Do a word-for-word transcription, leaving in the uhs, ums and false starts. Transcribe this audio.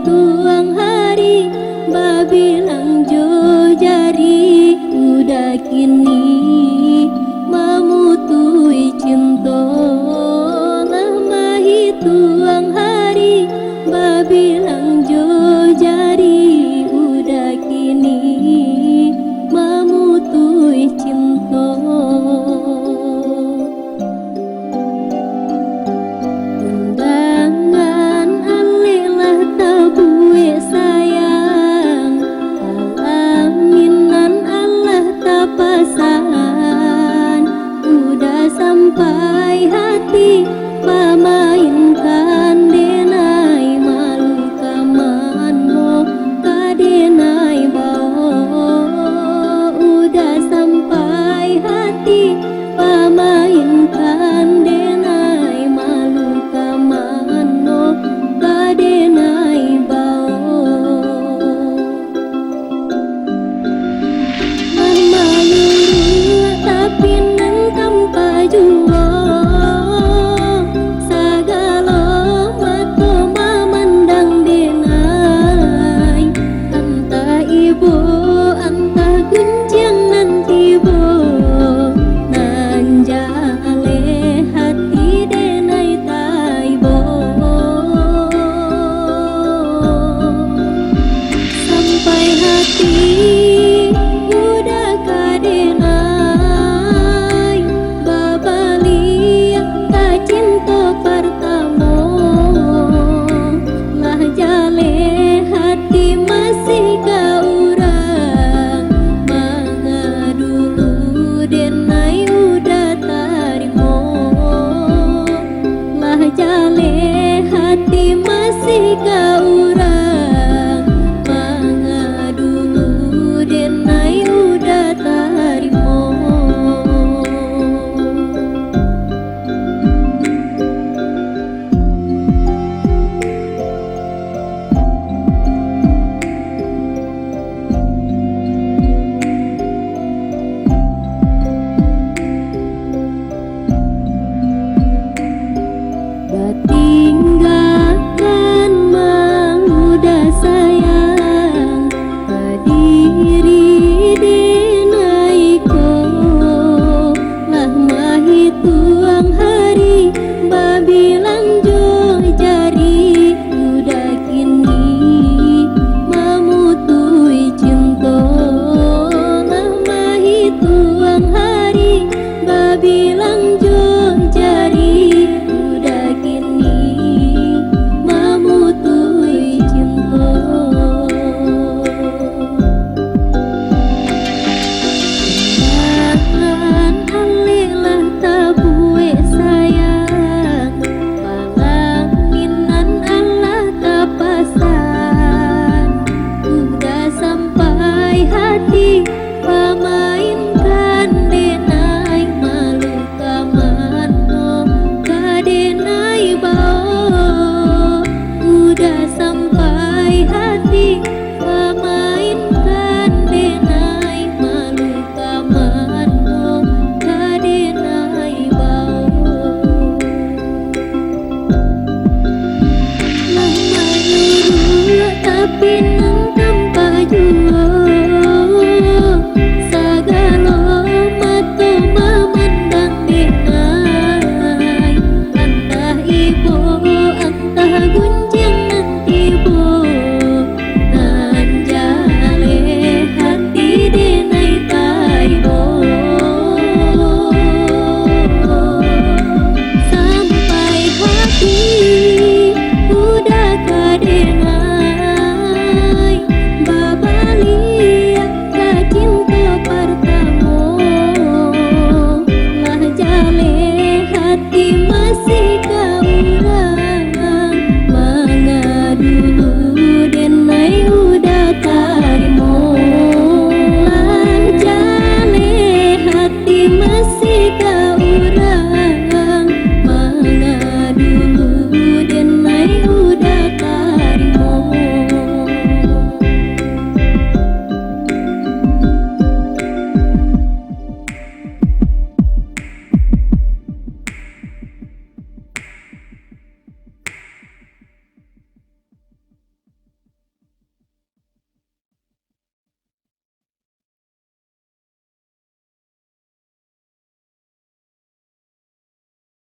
Tuang hari babilang jo jari, udah kini mamutuih cinto. Lah mahituang hari babilang jo jari, udah kini mamutuih cinto. Undangan alek lah tabuek sayang, alaminan alah tapasan. Udah sampai hati pamainkan denai, malu ka mano ka denai bao. Udah sampai hati pamainkan denai, malu ka mano ka denai bao. Lah mayuruak tapi nan tampa juo, sagalo mato mamandang denai. Antah ibo, antah gunjiang nan tibo, nan jaleh hati denai taibo. Sampai hati udah ka denai, babaliak ka cinto partamo. Lah jaleh hati masih ka urang, manga dulu denai udah tarimo. Lah jaleh hati masih ka urang, manga dulu denai udah tarimo. Batinggakan maudah sayang, kadiri denai ko. Lah mahituang hari, babilang jo jari, udah kini mamutuih cinto. Lah mahituang hari, babilang jo jari, udah kini mamutuih cinto. Undangan alek lah tabuek sayang, palaminan alah tapasan. Udah sampai hati pamainkan denai, malu ka mano ka denai bao. Udah sampai hati pamainkan denai, malu ka mano ka denai bao. Lah manyuruak tapi